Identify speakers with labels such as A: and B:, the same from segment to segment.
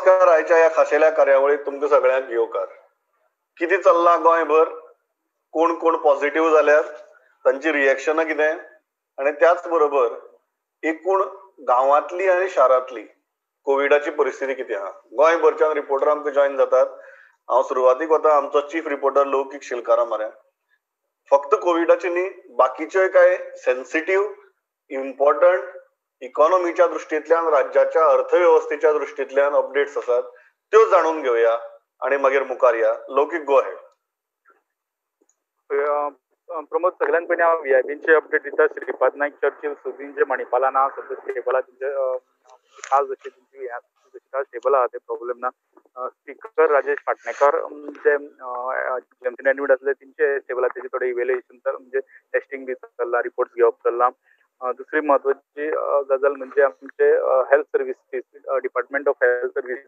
A: नमस्कार. आयच्या ह्या खाशेल्या कार्यावळीत तुमकां सगळ्यांक येवकार. कितें चल्लां गोंयभर, कोण कोण पॉझिटिव्ह जाल्यात, तांची रिएक्शनां कितें, आनी त्याच बरोबर एकूण गांवांतली आनी शारांतली कोविडाची परिस्थिती कितें आहा. गोंयभरच्यान रिपोर्टर आमकां जॉयन जातात. हांव सुरवातीक वता आमचो चीफ रिपोर्टर लौकीक शिलकारा म्हऱ्यान. फक्त कोविडाची न्ही, बाकीच्योय कांय सेन्सिटीव इम्पॉर्टंट इकॉनॉमीच्या दृश्टींतल्यान, राज्याच्या अर्थवेवस्थेच्या दृश्टींतल्यान अपडेट्स आसात, त्यो जाणून घेवया आनी मागीर मुखार या. लौकीक, गो अहेड.
B: प्रमोद, सगळ्यात पयलीं हांव व्हीआयपींचे अपडेट दिता. श्रीपाद नायक चर्चिल सुदीन जे मणिपालान आहा सद्या स्टेबल आहा, तेंचे खास जशी तेंची खास स्टेबल आहा, ते प्रॉब्लेम ना. स्पिकर राजेश पाटणेकर जे जीएमसीन एडमीट आसले तेंचे स्टेबल आहा, तेजे थोडे इव्हेल्युएशन म्हणजे टेस्टिंग बी चल्लां, रिपोर्ट्स घेवप चल्लां. दुसरी म्हत्वाची गजाल म्हणजे आमचे health services department of health service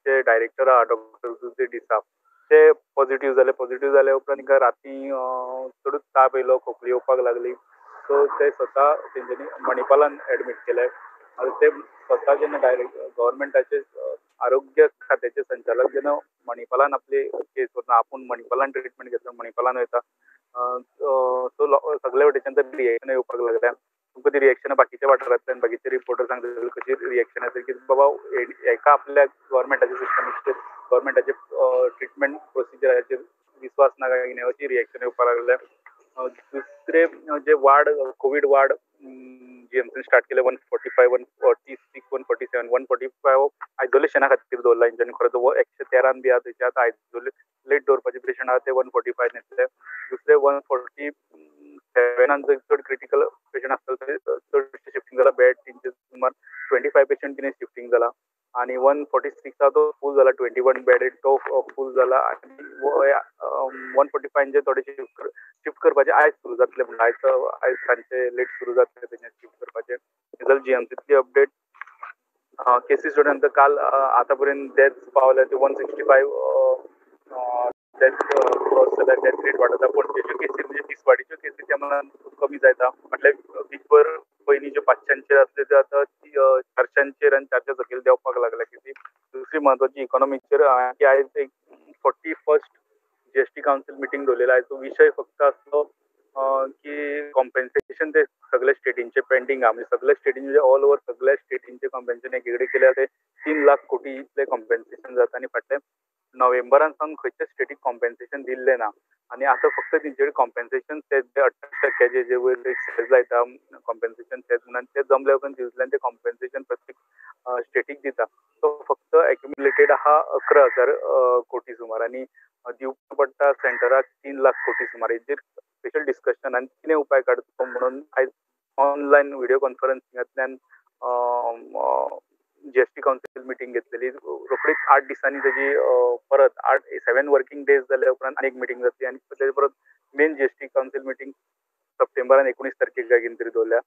B: चे डायरेक्टर आहा डॉक्टर जुझे डिसा, ते पॉझिटिव्ह जाले. पॉझिटिव्ह जाले उपरांत तांकां राती चडूच ताप येयलो, खोकली येवपाक लागली. सो ते स्वता तेंच्यांनी मणिपालान एडमीट केले. आनी ते स्वता जेन्ना डायरेक्ट गव्हर्मेंटाचे आरोग्य खात्याचे संचालक जेन्ना मणिपालान आपली केस व्हरून आपूण मणिपालान ट्रिटमेंट घेतलो, मणिपालान वयता, सो सगळे वटेच्यान ते रिएक्शन येवपाक लागल्या. तुमकां ती रिएक्शनां बाकीच्या वाठारांतल्यान बाकीचे रिपोर्टर सांगतले कशी रिएक्शन येता की बाबा एका आपल्या गव्हर्मेंटाच्या सिस्टमीचेर, गव्हर्मेंटाचे ट्रिटमेंट प्रोसिजराचेर विस्वास ना काय कितें, अशी रिएक्शन येवपाक लागल्या. दुसरे जे वार्ड, कोवीड वार्ड जीएमसीन स्टार्ट केले 145, 146, 147, 145 आयसोलेशना खातीर दवरला तेंच्यांनी. खरो तो 113 बी आहा थंयचे आतां आयसोलेट दवरपाचे पेशंट आहा ते 145 नेतले. दुसरे 147 जर चड क्रिटिकल पेशंट आसतले ते चड शिफ्टींग जाला. बेड तेंचे सुमार 25 पेशंट कितें शिफ्टींग जाला. आनी 146 आहा तो फूल जाला, 21 बेड तो फूल जाला. आनी 145 थोडे शिफ्ट करपाचे आयज सुरू जातले, म्हणल्यार आयज सांजचे लेट सुरू जातले तेंचे शिफ्ट करपाचे. जाल्यार जीएमसींतली अपडेट केसीस जोडून नंतर काल आतां पर्यंत डेथ पावल्या ते 165 डेथ क्रॉस जाल्या, डेथ रेट वाडता. पणजेच्यो केसी म्हणजे तिसवाडीच्यो केसी त्या मानान कमी जायता. म्हटल्यार वीकभर पयलीं ज्यो 500 आसल्यो त्यो आतां 400 आनी 400 सकयल देंवपाक लागल्या केसी. दुसरी म्हत्वाची इकॉनॉमीचेर की आयज एक 41st GST council meeting दवरलेला. आयचो विशय फक्त आसलो की कॉम्पेन्सेशन ते सगळे स्टेटींचे पेंडींग आहा. म्हणजे सगळे स्टेटींचे म्हणजे ऑल ओवर सगळ्या स्टेटींचे कॉम्पेन्सेशन एकीकडेन केल्यार ते 3 लाख कोटी इतले कॉम्पेन्सेशन जाता. आनी फाटले नोव्हेंबरान सावन खंयच्याच स्टेटीक कॉम्पेन्सेशन दिल्लें ना. आनी आतां फक्त तेंचे कडेन कॉम्पेन्सेशन ते 28% जे वयर एक सेस लायता कॉम्पेन्सेशन सेस म्हणून, ते जमले उपरांत तितूंतल्यान ते कॉम्पेन्सेशन प्रत्येक स्टेटीक दिता. तो फक्त एक्युमुलेटेड आहा 11,000 कोटी सुमार आनी दिवपा पडटा सेंटराक 3 लाख कोटी सुमार. हेजेर स्पेशल डिस्कशन आनी कितें उपाय काडचो म्हणून आयज ऑनलायन व्हिडियो कॉन्फरन्सिंगांतल्यान जीएसटी कावन्सील मिटींग घेतलेली. रोखडीच 8 दिसांनी तेजी परत 7 वर्किंग डेज जाल्या उपरांत आनी एक मिटींग जातली. आनी तेजे परत मेन जीएसटी कावन्सील मिटींग सप्टेंबरान 19 तारखेक काय कितें तरी दवरल्या.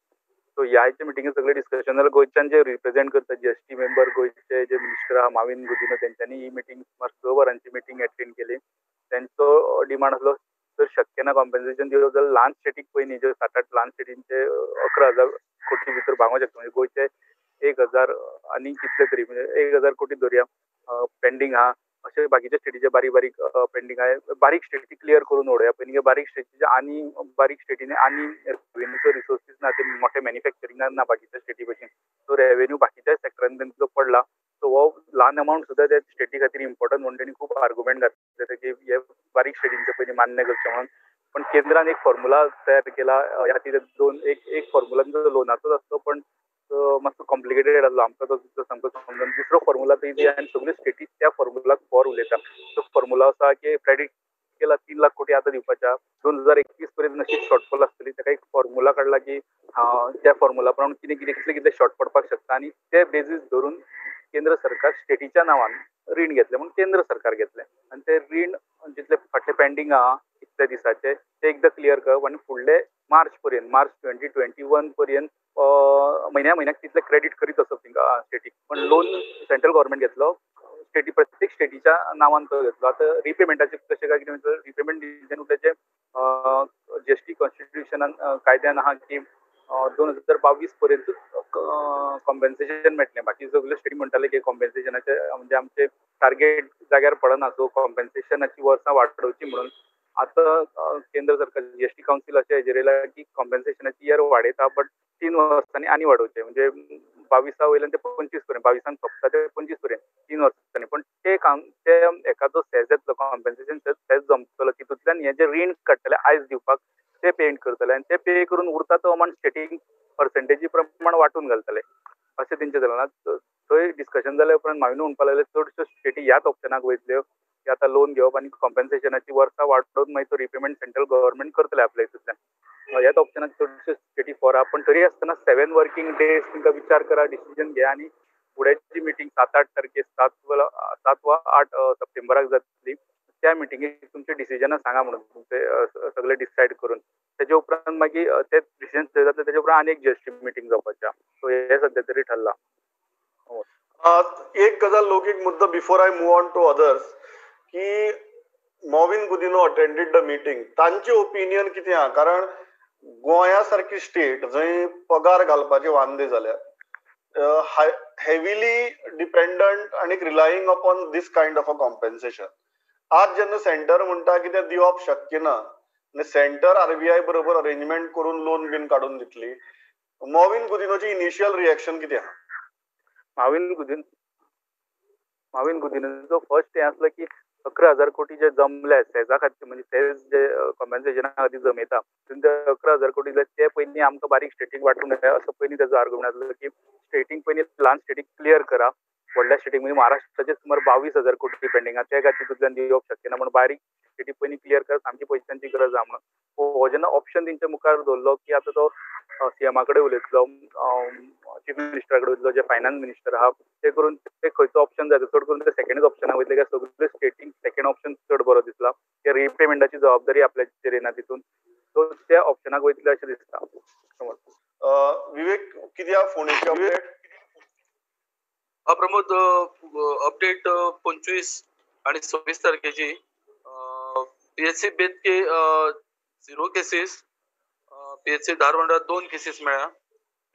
B: सो ह्या हाच्या मिटिंगेन सगळें डिस्कशन जालें. गोंयच्यान जे रिप्रेझेंट करता जीएसटी मेंबर, गोंयचे जे मिनिस्टर आहा माविन गुदिन्हो, तेंच्यांनी ही मिटींग सुमार 6 वरांची मिटींग एटेंड केली. तेंचो डिमांड आसलो जर शक्य ना कॉम्पेन्सेशन दिवप जाल्यार ल्हान स्टेटीक पयलीं ज्यो 7-8 ल्हान स्टेटींचे 11,000 कोटी भितर भागोवंक शकता. म्हणजे गोंयचे 1,000 आनी कितले तरी म्हणजे 1,000 कोटी धरया पेंडींग आहा. अशे बाकीच्या स्टेटीचे बारीक बारीक पेंडींग आहा. बारीक स्टेटी क्लियर करून उडोवया पयलीं. बारीक स्टेटीचे आनी बारीक स्टेटीनी आनी रेव्हेन्यूचो रिसोर्सीस ना, ते मोठे मॅन्युफॅक्चरिंगान ना बाकीच्या स्टेटी भशेन. सो रेव्हेन्यू बाकीच्या सेक्टरान तेंचो पडला. सो हो ल्हान अमावंट सुद्दां त्या स्टेटी खातीर इम्पॉर्टंट म्हणून तेणी खूब आर्गुमेंट घातले की हे बारीक स्टेटींचे पयलीं मान्य करचें म्हणून. पण केंद्रान एक फॉर्मुला तयार केला ह्या खातीर. दोन एक फॉर्मुला लोनाचोच आसलो पण मातसो कॉम्प्लिकेटेड आसलो आमकां तो सामको समजून. दुसरो फॉर्मुला तो आनी सगळ्यो स्टेटी त्या फॉर्मुलाक फॉर उलयता. तो फॉर्मुला आसा की क्रेडीट केला 3 लाख कोटी आतां दिवपाच्या 2021 पर्यंत नशीब शॉर्टफॉल आसतली. ताका एक फॉर्मुला काडला की त्या फॉर्मुला प्रमाण कितें कितें कितले कितले शॉर्ट पडपाक शकता आनी ते बेजीस धरून केंद्र सरकार स्टेटीच्या नांवान रीण घेतलें म्हणून केंद्र सरकार घेतलें. आनी ते रीण जितले फाटले पेंडींग आहा इतले दिसाचे ते एकदां क्लियर करप आनी फुडले मार्च पर्यंत, मार्च 2021 पर्यंत म्हयन्या म्हयन्याक तितले क्रेडीट करीत आसप तिंका स्टेटीक. पण लोन सेंट्रल गव्हर्मेंट घेतलो, स्टेटी प्रत्येक स्टेटीच्या नांवान तो घेतलो. आतां रिपेमेंटाचें कशें काय कितें रिपेमेंट डिसिजन तेजें जीएसटी कॉन्स्टिट्युशनान कायद्यान आहा की 2022 पर्यंतूच कॉम्पेन्सेशन मेळटलें. बाकी सगळे स्टेटी म्हणटाले की कॉम्पेन्सेशनाचे म्हणजे आमचे टार्गेट जाग्यार पडना, सो कॉम्पेन्सेशनाची वर्सां वाडोवची म्हणून आतां केंद्र सरकार जीएसटी कावन्सील अशें हेजेर येयला की कॉम्पेन्सेशनाची इयर वाडयता, बट 3 वर्सांनी आनी वाडोवचें, म्हणजे 22 वयल्यान ते 25 पर्यंत, 22 सोंपता ते 25 पर्यंत 3 वर्सांनी. पण ते काम ते एकादो सेज येतलो, कॉम्पेन्सेशन सेज जमतलो, तितूंतल्यान हें जें रीण काडटले आयज दिवपाक ते पेड करतले आनी ते पे करून उरता तो अमावंट स्टेटींक पर्सेंटेजी प्रमाण वांटून घालतले अशें तेंचें जालां. थंय डिस्कशन जाल्या उपरांत माविनू म्हणपाक लागले चडश्यो स्टेटी ह्याच ऑप्शनाक वयतल्यो की आतां लोन घेवप आनी कॉम्पेन्सेशनाची वर्सां वाडोवन मागीर तो रिपेमेंट सेंट्रल गव्हर्मेंट करतले आपल्या हितूंतल्यान. ह्याच ऑप्शनाक चडश्यो स्टेटी फॉर आहा. पण तरी आसतना 7 वर्किंग डेज तुमकां विचार करा, डिसिजन घे आनी फुड्याची मिटींग 7-8 तारखेर 7 वा 8 सप्टेंबराक जातली. त्या मिटिंगेक तुमचे डिसिजनां सांगा म्हणून तुमचे सगळे डिसायड करून तेजे उपरांत मागीर ते डिसिजन जातले, तेजे उपरांत आनी एक जीएसटी मिटींग जावपाची. सो हे सद्या तरी ठरला.
A: एक गजाल लौकीक मुद्दो before I move on to others की Mauvin Godinho attended the meeting, तांचे ओपिनियन कितें आहा? कारण गोंया सारकी स्टेट जंय पगार घालपाचे वांदे जाल्या, हेविली डिपेंडंट आनी relying upon this kind of a compensation. आज जेन्ना सेंटर म्हणटा की तें दिवप शक्य ना आनी सेंटर आरबीआय बरोबर अरेंजमेंट करून लोन बीन काडून दितली, मॉविन गुदिनोची इनिशियल रिएक्शन कितें आहा?
B: माविन गुदिनोचो फर्स्ट हें आसलो की 11,000 कोटी जे जमले सेजा खातीर, म्हणजे सेज जे कॉम्पेन्सेशना खातीर जमयता तितून ते 11,000 कोटी जाले ते पयलीं आमकां बारीक स्टेटीक वांटूंक जाय असो पयलीं तेजो आर्ग्युमेंट आसलो की स्टेटीक पयलीं ल्हान स्टेटीक क्लियर करा, व्हडल्या स्टेटीक म्हणजे महाराष्ट्राचे सुमार 22,000 कोटी पेंडींग आहा ते काय तितूंतल्यान दिवप शक्य ना, म्हण बारीक स्टेटी पयलीं क्लियर करा, सामकी पयशांची गरज आहा म्हणून. हो जेन्ना ऑप्शन तेंच्या मुखार दवरलो की आतां तो सीएमा कडेन उलयतलो, चीफ मिनिस्टरा कडेन उलयतलो, जे फायनान्स मिनिस्टर आहा ते करून ते खंयचो ऑप्शन जाय, चड करून ते सेकंडच ऑप्शनाक वयतले काय सगळे स्टेटीक सेकंड ऑप्शन चड बरो दिसला, ते रिपेमेंटाची जबाबदारी आपल्याचेर येना तितून, सो त्या ऑप्शनाक वयतले अशें दिसता.
A: विवेक, कितें आहा फोंडेची अपडेट?
C: हा प्रमोद, अपडेट 25 आणि 26 तारखेची. PHC Betki 0 cases, PHC Dharbandora 2 cases मेळ्ळ्या,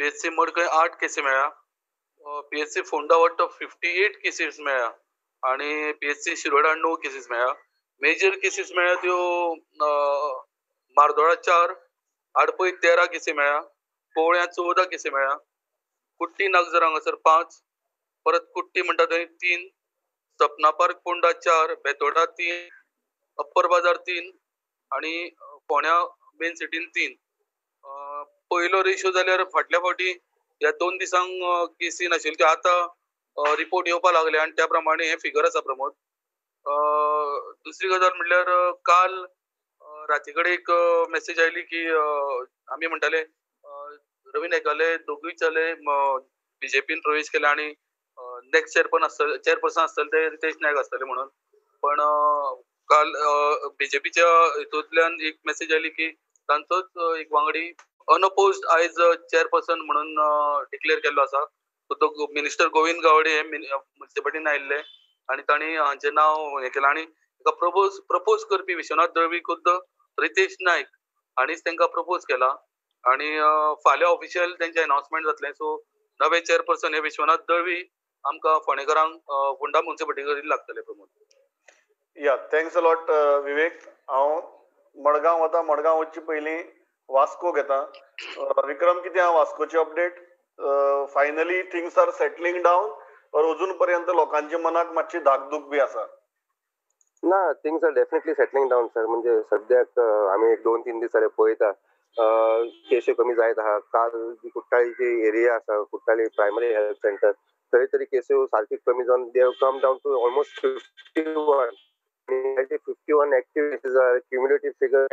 C: पीएचसी मडकय 8 केसी मेळ्ळ्या, पीएचसी फोंडा वट्ट 58 केसीस मेळ्ळ्या आणि पीएचसी शिरोडा 9 केसीस मेळ्ळ्या. मेजर केसीस मेळ्ळ्या त्यो मार्दोळा 4, आडपय 13 केसी मेळ्ळ्या, कोवळ्या 14 केसी मेळ्ळ्या, कुट्टी नागझर हांगासर 5, परत कुट्टी म्हणटा थंय 3, सपना पार्क पोंडा 4, बेतोडा 3, अप्पर बाजार 3 आणि फोंड्या मेन सिटीन 3. पयलो रेशो जाल्यार फाटल्या फावटी ह्या 2 दिसांक केसी नाशिल्ल्यो त्यो आतां रिपोर्ट येवपाक लागले आनी त्या प्रमाणे हे फिगर आसा प्रमोद. दुसरी गजाल म्हणल्यार काल राती कडेन एक मेसेज आयली की आमी म्हणटाले रवी नायकाले दोगूय चले बीजेपीन प्रवेश केला आनी नेक्स्ट चेअरपर्सन आसतले ते रितेश नायक आसतले म्हणून, पण काल बीजेपीच्या हितूंतल्यान एक मेसेज आयली की तांचोच एक वांगडी अनअपोज्ड आयज चेअरपर्सन म्हणून डिक्लेअर केल्लो आसा. तो मिनिस्टर गोविंद गावडे हे म्युनिसिपालिटीन आयिल्ले आनी तांणी हांचें नांव हें केलां आनी ताका प्रपोज करपी विश्वनाथ दळवी खुद्द रितेश नायक हांणीच तांकां प्रपोज केला आनी फाल्यां ऑफिशियल तेंचें अनाउन्समेंट जातलें. सो नवे चेअरपर्सन हे विश्वनाथ दळवी आमकां फोंडेकारांक फोंडा म्युनिसिपालिटी खातीर लागतले. Pramod.
A: Yeah, thanks a lot Vivek. हांव मडगांव वता, मडगांव वचचे पयलीं वास्को घेता. विक्रम, कितें आहा वास्कोची update? Finally things are settling down or अजून पर्यंत लोकांच्या मनाक मातशी धाकधूक बी आसा?
D: ना, things are definitely settling down sir. म्हणजे सद्याक आमी एक 2-3 दीस जाले पळयता केश्यो कमी जायत आहा. काल जी कुट्टाळी जी एरिया आसा, कुट्टाळी प्रायमरी हेल्थ सेंटर, थंय तरी केस्यो सारकी कमी जावन they have come down to almost 51. 51 active cases are cumulative figure.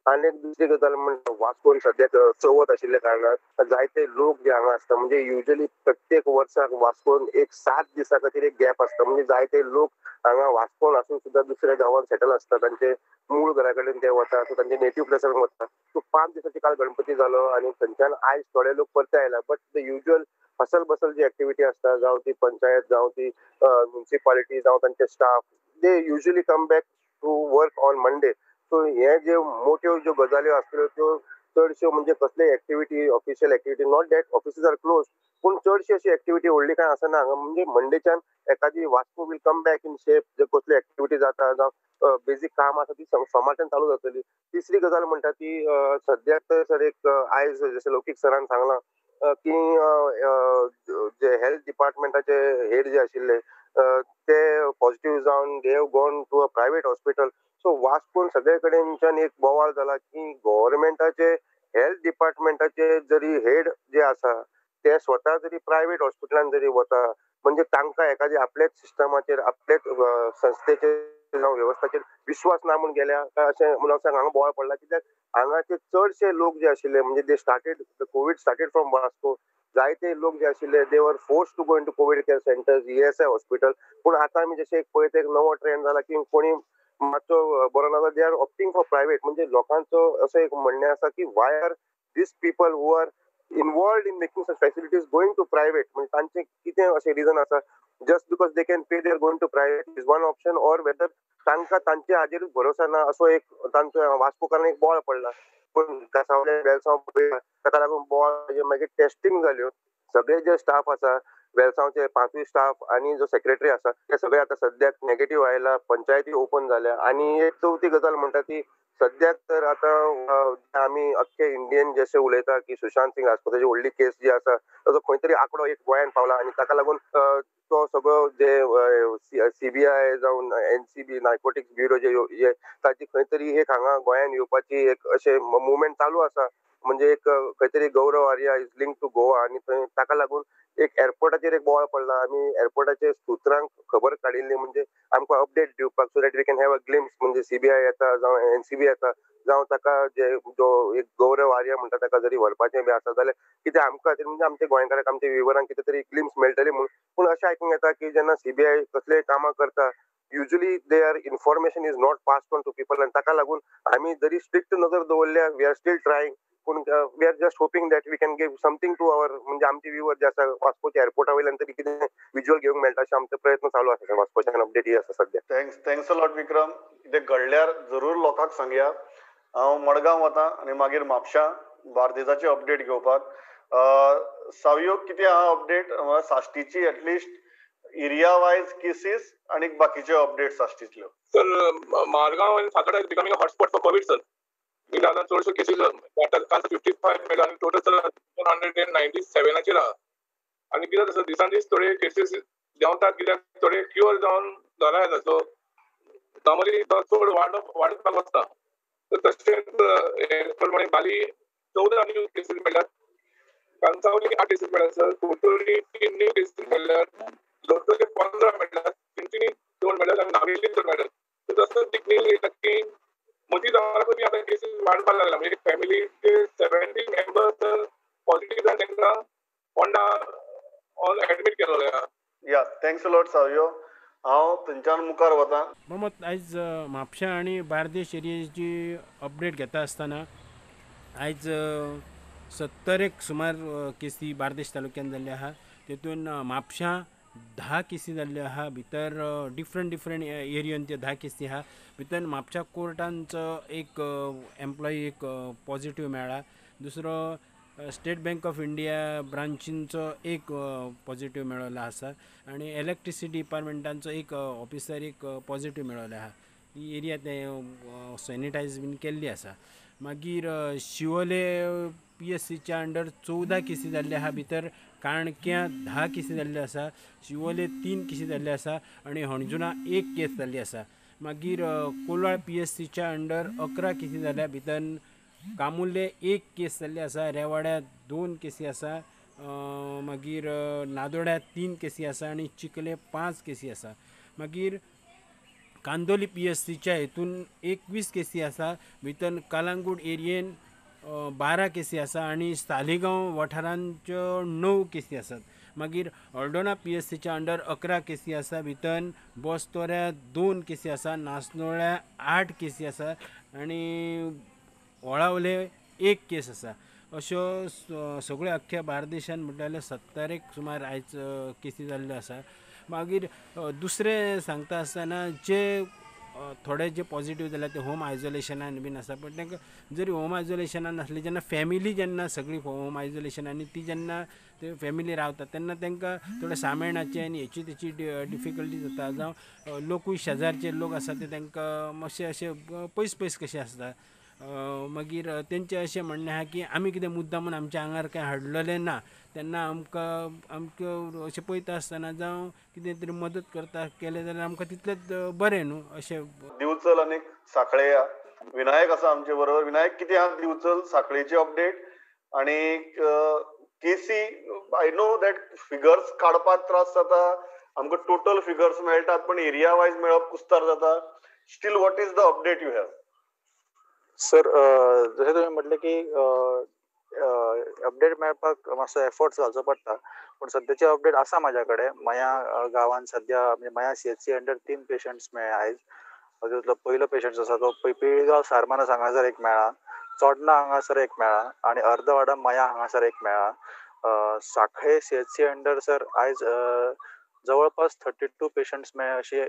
D: आनी एक दुसरी गजाल म्हणटा वास्कोन सद्याक चवथ आशिल्ल्या कारणान जायते लोक जे हांगा आसता, म्हणजे युजली प्रत्येक वर्साक वास्कोन एक 7 दिसां खातीर एक गॅप आसता, म्हणजे जायते लोक हांगा वास्कोन आसून सुद्दां दुसऱ्या गांवांत सेटल आसता, तांचे मूळ घरा कडेन ते वता, सो तांचे नेटीव प्लेसार वता. सो 5 दिसांची काल गणपती जालो आनी थंयच्यान आयज थोडे लोक परते आयला, but the usual hustle bustle ji activity आसता, जावं ती पंचायत, जावं ती म्युनिसिपालिटी, जावं तांचे staff, they usually come back to work on Monday. So हे जे मोट्यो ज्यो गजाल्यो आसल्यो त्यो चडश्यो म्हणजे कसले activity, official activity, not that offices are close, पूण चडशी अशी एक्टिविटी व्हडली कांय आसना हांगा. म्हणजे मंडेच्यान एखादी Vasco will come back in shape, जे कसली एक्टिविटी जाता जावं बेजीक काम आसा ती सोमारच्यान चालू जातली. तिसरी गजाल म्हणटा ती सद्याक तर सर एक आयज जशें लौकीक सरान सांगलां की जे हेल्थ डिपार्टमेंटाचे हेड जे आशिल्ले ते पॉझिटिव्ह जावन they have gone to a private hospital. So वास्कोन सगळे कडेनच्यान एक बोवाळ जाला की गव्हर्मेंटाचे हेल्थ डिपार्टमेंटाचे जरी हेड जे आसा ते स्वता जरी प्रायव्हेट हॉस्पिटलान जरी वता म्हणजे तांकां एखादी आपल्याच सिस्टमाचेर आपल्याच संस्थेचेर जावं वेवस्थाचेर विश्वास ना म्हूण गेल्या काय अशें म्हणून हांगा बोवाळ पडला. कित्याक हांगाचे चडशे लोक जे आशिल्ले म्हणजे they started the COVID started from Vasco, जायते लोक जे आशिल्ले they were force to go into COVID care centres, ESI hospital. पूण आतां आमी जशें एक पळयता एक नवो ट्रेंड जाला की कोणी मातसो बरो ना जाल्यार they are opting for private. म्हणजे लोकांचो असो एक म्हणणें आसा की why are these people who are involved in making such facilities going to private, म्हणजे तांचे कितें अशें रिजन आसा, just because they can pay they are going to private is one option, or whether तांकां तांचे हाजेरूच भरोसा ना असो एक तांचो वास्कोकारांक एक बोवाळ पडला. पूण कासावले वेलसांव ताका लागून बोवाळ, मागीर टेस्टिंग जाल्यो, सगळे जे स्टाफ आसा वेलसांवचे 5 स्टाफ आनी जो सेक्रेटरी आसा ते सगळे आतां सद्याक नेगेटीव आयला, पंचायती ओपन जाल्या. आनी एक चवथी गजाल म्हणटा ती सद्याक तर आतां आमी अख्खे इंडियन जशे उलयता की सुशांत सिंग राजपूताची व्हडली केस जी आसा ताचो खंय तरी आंकडो एक गोंयांत पावला आनी ताका लागून तो सगळो जे सीबीआय जावन एनसीबी नार्कोटिक्स ब्युरो जे ताची खंय तरी एक हांगा गोंयांत येवपाची एक अशें मुवमेंट चालू आसा. म्हणजे एक खंय तरी Gaurav Arya is link to Goa आनी थंय ताका लागून एक एअरपोर्टाचेर एक बोवाळ पडला. आमी एअरपोर्टाचे सुत्रांक खबर काडिल्ली म्हणजे आमकां अपडेट दिवपाक so that we can have a glimpse, म्हणजे सीबीआय येता जावं एनसीबी येता जावं ताका जे जो एक गौरव आर्या म्हणटा ताका जरी व्हरपाचें बी आसा जाल्यार कितें आमकां म्हणजे आमच्या गोंयकारांक आमच्या विवरांक कितें तरी ग्लिम्स मेळटली म्हूण. पूण अशें आयकूंक येता की जेन्ना सीबीआय कसलेय कामां करता usually their information is not passed on to people आनी ताका लागून आमी जरी स्ट्रिक्ट नजर दवरल्या we are still trying, पूण we are just hoping that we can give something to our म्हणजे आमचे व्यूवर जे आसा वास्कोच्या एअरपोर्टा वयल्यान तरी कितें विज्युअल घेवंक मेळटा अशें आमचो प्रयत्न चालू आसा. वास्कोच्यान अपडेट ही आसा सद्या.
A: Thanks a lot Vikram. कितें घडल्यार जरूर लोकांक सांगया. हांव मडगांव वता आनी मागीर म्हापशां बार्देजाची अपडेट घेवपाक. सावयो कितें आहा update साश्टीची, at least area wise cases आनी बाकीच्यो अपडेट साश्टीतल्यो?
E: सर मारगांव आनी Fatorda is becoming a hotspot for COVID sir. आतां चडश्यो केसीस काल 55 मेळ्ळ्या आनी टोटल सर 197 आहा. आनी कितें जाता दिसान दीस थोडे केसीस देंवतात कित्याक थोडे क्युअर जावन घरा येता, सो नॉर्मली तो चड वाडपाक वचना. तशेंच हे प्रमाणे बाली 14 न्यू केसीस मेळ्ळ्यात, कांसावली 8 केसीस मेळ्ळ्यात सर, कुडटोली 3 न्यू केसीस मेळ्ळ्यात, लोटोले 15 मेळ्ळ्यात, चिंचणी 2 मेळ्ळ्यात आनी नावेली 2 मेळ्ळ्यात. तसोच सिग्नल येता की मदीं जावपाक आतां केसीस वाडपाक लागला. म्हणजे फॅमिलीचे 70 मेंबर्स पॉझिटिव्ह जावन तांकां फोंडा ऑन एडमीट केलेले आहा.
A: या thanks a lot Savio. हांव थंयच्यान मुखार वता.
F: मोहम्मद, आयज म्हापशा आनी बार्देश एरियेची अपडेट घेता आसतना आयज 70 सुमार केसी बार्देश तालुक्यान जाल्ल्यो आहा. तेतून म्हापशां 10 केसी जाल्ल्यो आहा, भितर डिफरंट डिफरंट एरियन त्यो 10 केसी आहा. भितर म्हापशा कोर्टांचो एक एम्प्लॉई एक पॉझिटिव्ह मेळ्ळा, दुसरो स्टेट बँक ऑफ इंडिया ब्रांचींचो एक पॉझिटिव्ह मेळिल्लो आसा आनी इलेक्ट्रिसिटी डिपार्टमेंटांचो एक ऑफिसर एक पॉझिटिव्ह मेळिल्लो आहा. ही एरिया ते सॅनिटायज बीन केल्ली आसा. मागीर शिवोले पीएससीच्या अंडर 14 केसी जाल्ले आहा, भितर काणक्यां 10 केसी जाल्ल्यो आसा, शिवोले 3 केसी जाल्ल्यो आसा आनी हणजुणा 1 केस जाल्ली आसा. मागीर कोलाळ पीएससीच्या अंडर 11 केसी जाल्या, भितर कामुर्ले 1 केस जाल्ली आसा, रेवाड्या 2 केसी आसा, मागीर नादोड्या 3 केसी आसा आनी चिखले 5 केसी आसा. मागीर कांदोली पीएससीच्या हेतून 21 केसी आसा, भितर कालांगूट एरियेन 12 केसी आसा आनी सालिगांव वाठारांच्यो 9 केसी आसात. मागीर हळदोणा पीएससीच्या अंडर 11 केसी आसा, भितर बोस्तोऱ्या 2 केसी आसा, नासनोळ्या 8 केसी आसा आनी होळावले 1 केस आसा. अश्यो सगळ्यो अख्ख्या बार्देशान म्हटल्यार 70 सुमार आयज केसी जाल्ल्यो आसा. मागीर दुसरें सांगता आसतना जे थोडे जे पॉझिटिव्ह जाल्या ते होम आयसोलेशनान बीन आसा, बट तांकां जरी होम आयसोलेशनान आसले जेन्ना फॅमिली जेन्ना सगळी होम आयसोलेशन आनी ती जेन्ना ते फॅमिली रावता तेन्ना तांकां थोडे सामेणाचे आनी हेची तेची डिफिकल्टी जाता, जावं लोकूय शेजारचे लोक आसा ते तांकां मातशे अशे पयस पयस कशे आसता. मागीर तेंचें अशें म्हणणें आहा की आमी कितें मुद्दामून आमच्या आंगार कांय हाडलेलें ना, तेन्ना आमकां आमकां अशें पळयता आसतना जावं कितें तरी मदत करता केलें जाल्यार आमकां तितलेंच बरें न्हू अशें.
A: दिवचल आनी सांखळे या विनायक आसा आमचे बरोबर. विनायक, कितें आहा दिवचल सांखळेची अपडेट? आनी केसी, I know that figures काडपाक त्रास जाता, आमकां टोटल फिगर्स मेळटात पण एरिया वायज मेळप कुस्तार जाता. Still what is the update you have?
B: Sir, जशें तुवें म्हटलें की अपडेट मेळपाक मातसो एफर्ट्स घालचो पडटा, पूण सद्याची अपडेट आसा म्हाज्या कडेन. मया गांवान सद्या म्हणजे मया CHC under 3 patients मेळ्ळे आयज. तातूंतलो पयलो पेशंट आसा तो पिळगांव सारमानस हांगासर एक मेळ्ळा, चोडणा हांगासर एक मेळ्ळा आनी अर्दवाडा मया हांगासर एक मेळ्ळा. सांखळे CHC under sir आयज जवळपास 32 पेशंट्स मेळ्ळे अशी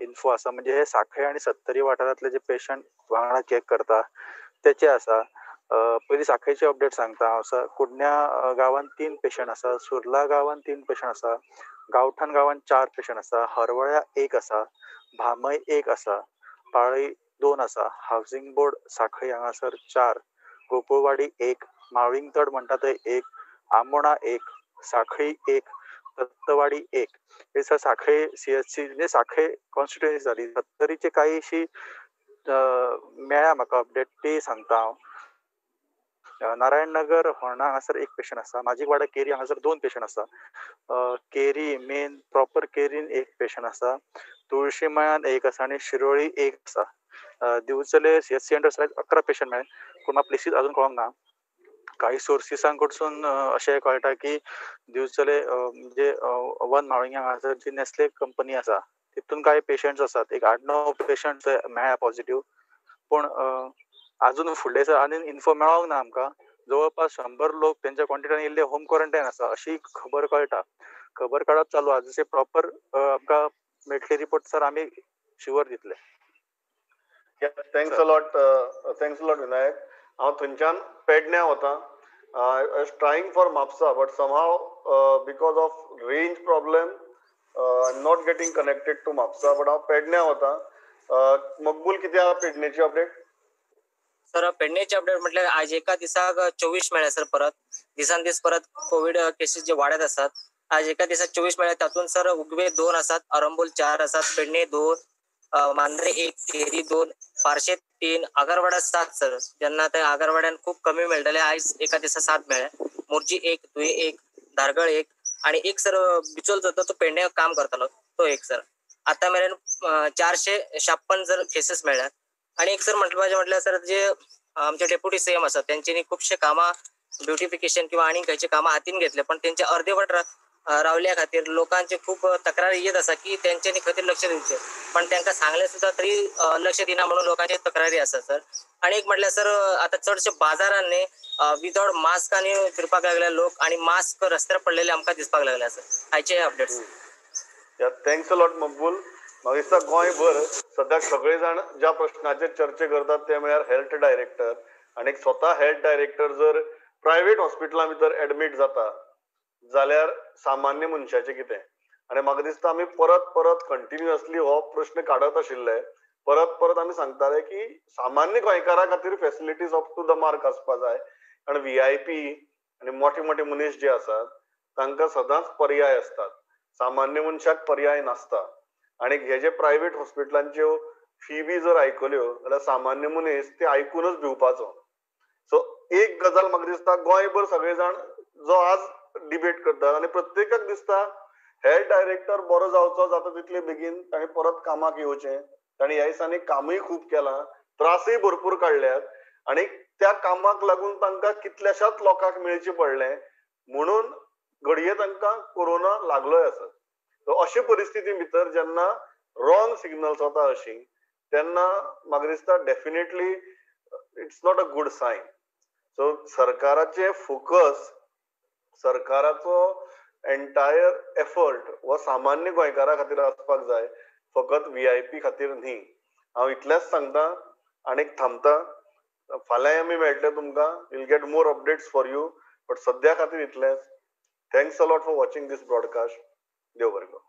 B: इन्फो आसा. म्हणजे हे सांखळे आनी सत्तरी वाठारांतले जे पेशंट वांगडा चॅक करता तेचे आसा. पयलीं सांखळेची अपडेट सांगता हांव. सर, कुडण्या गांवांत 3 पेशंट आसा, सुर्ला गांवांत 3 पेशंट आसा, गांवठाण गांवांत 4 पेशंट आसा, हरवळ्या 1 आसा, भामय 1 आसा, पाळी 2 आसा, हावजींग बोर्ड सांखळी हांगासर 4, गोकुळवाडी 1, माळविंगतड म्हणटा थंय 1, आमोणा 1, सांखळी 1, दत्तवाडी 1. हे सर सांखळे CHC म्हणजे सांखळे कॉन्स्टिट्युएन्सी जाली. सत्तरीचे कांयशी मेळ्ळ्या म्हाका अपडेट ती सांगता हांव. नारायण नगर होर्णा हांगासर 1 पेशंट आसा, माजीकवाडा केरी हांगासर 2 पेशंट आसा, केरी मेन प्रॉपर केरीन 1 पेशंट आसा, तुळशी मळ्यान 1 आसा आनी शिरोळी 1 आसा. दिवचले CHC under 11 patient मेळ्ळे, पूण म्हाका प्लेसीस अजून कळोंक ना. काही सोर्सिसां कडसून अशें कळटा की दिवचले म्हणजे वन माळिंग हांगासर जी नेस्ले कंपनी आसा तितून कांय पेशंट्स आसात, एक 8-9 पेशंट्स मेळ्ळ्या पॉझिटिव्ह, पूण अजून फुडले सर आनी इन्फो मेळोंक ना आमकां. जवळपास 100 लोक तेंच्या कॉन्टेक्टान येयल्ले होम क्वॉरंटायन आसा अशी खबर कळटा. खबर काडप चालू आसा, जशें प्रॉपर आमकां मेळटली रिपोर्ट सर आमी शुवर दितले.
A: Thanks a lot, thanks a lot Vinayak. हांव थंयच्यान पेडण्या वता. I was trying for Mapusa but somehow because of range problem I am not getting connected to Mapusa, but हांव पेडण्या वता. मकबूल, कितें आहा पेडणेची अपडेट?
G: सर, पेडणेची अपडेट म्हटल्यार आज एका दिसाक 24 मेळ्ळे सर. परत दिसान दीस परत कोविड केसीस जे वाडत आसात. आज एका दिसाक 24 मेळ्ळे, तातूंत सर उगवे 2 आसात, अरंबोल 4 आसात, पेडणे 2, मांद्रे 1, केरी 2, पार्शे 3, आगरवाडा 7 सर. जेन्ना ते आगरवाड्यान खूब कमी मेळटले, आयज एका दिसा 7 मेळ्ळे. मोरजी 1, तुये 1, धारगळ 1 आणि 1 सर बिचोल जाता तो पेडणे काम करतालो तो 1 सर. आता मेरेन 456 जर केसीस मेळ्ळ्यात. आणि एक सर म्हटलं पाहिजे म्हटल्यार सर जे आमचे डेप्युटी सीएम आसात तेंच्यांनी खुबशे कामां ब्युटिफिकेशन किंवा आनी खंयचे कामां हातीन घेतले, पण तेंचे अर्देवट रावल्या खातीर लोकांचे खूब तक्रारी येत आसा की तेंच्यांनी खंय तरी लक्ष दिवचें, पण तांकां सांगलें सुद्दां तरी लक्ष दिना म्हणून लोकांचे तक्रारी आसा सर. आणि एक म्हटल्यार सर आतां चडशे बाजारान न्ही विदाउट मास्क आनी फिरपाक लागले लोक आनी मास्क रस्त्यार पडलेले आमकां दिसपाक लागले सर. हाचे updates.
A: Thanks a lot Maqbool. म्हाका दिसता गोंयभर सद्याक सगळे जाण ज्या प्रश्नाचेर चर्चा करतात ते म्हळ्यार हेल्थ डायरेक्टर, आनी स्वता हेल्थ डायरेक्टर जर प्रायवेट हॉस्पिटलां भितर एडमीट जाता जाल्यार सामान्य मनशाचें कितें? आनी म्हाका दिसता आमी परत परत कंटिन्युअसली हो प्रश्न काडत आशिल्ले, परत परत आमी सांगताले की सामान्य गोंयकारा खातीर facilities up to the mark आसपा जाय, कारण VIP आनी मोठे मोठे मनीस जे आसात तांकां सदांच पर्याय आसतात, सामान्य मनशाक पर्याय नासता. आनी हे जे प्रायवेट हॉस्पिटलांच्यो फी बी जर आयकल्यो जाल्यार सामान्य मनीस ते आयकूनच भिवपाचो. सो एक गजाल म्हाका दिसता गोंयभर सगळे जाण जो आज डिबेट करतात आनी प्रत्येकाक दिसता हेल्थ डायरेक्टर बरो जावचो जाता तितले बेगीन, ताणें परत कामाक येवचें. ताणें ह्या दिसांनी कामूय खूब केलां, त्रासूय भरपूर काडल्यात आनी त्या कामाक लागून तांकां कितल्याशाच लोकांक मेळचें पडलें, म्हणून घडये तांकां कोरोना लागलोय आसत. अशे परिस्थिती भितर जेन्ना रॉंग सिग्नल्स वता अशी तेन्ना म्हाका दिसता definitely it's not a good sign. So सरकाराचे फोकस, सरकाराचो एंटायर एफर्ट हो सामान्य गोंयकारा खातीर आसपाक जाय, फकत VIP खातीर न्ही. हांव इतलेंच सांगता आनीक थांबता. फाल्यांय आमी मेळटले तुमकां. Will get more updates for you, but सद्या खातीर इतलेंच. Thanks a lot for watching this broadcast. देव बरें करूं.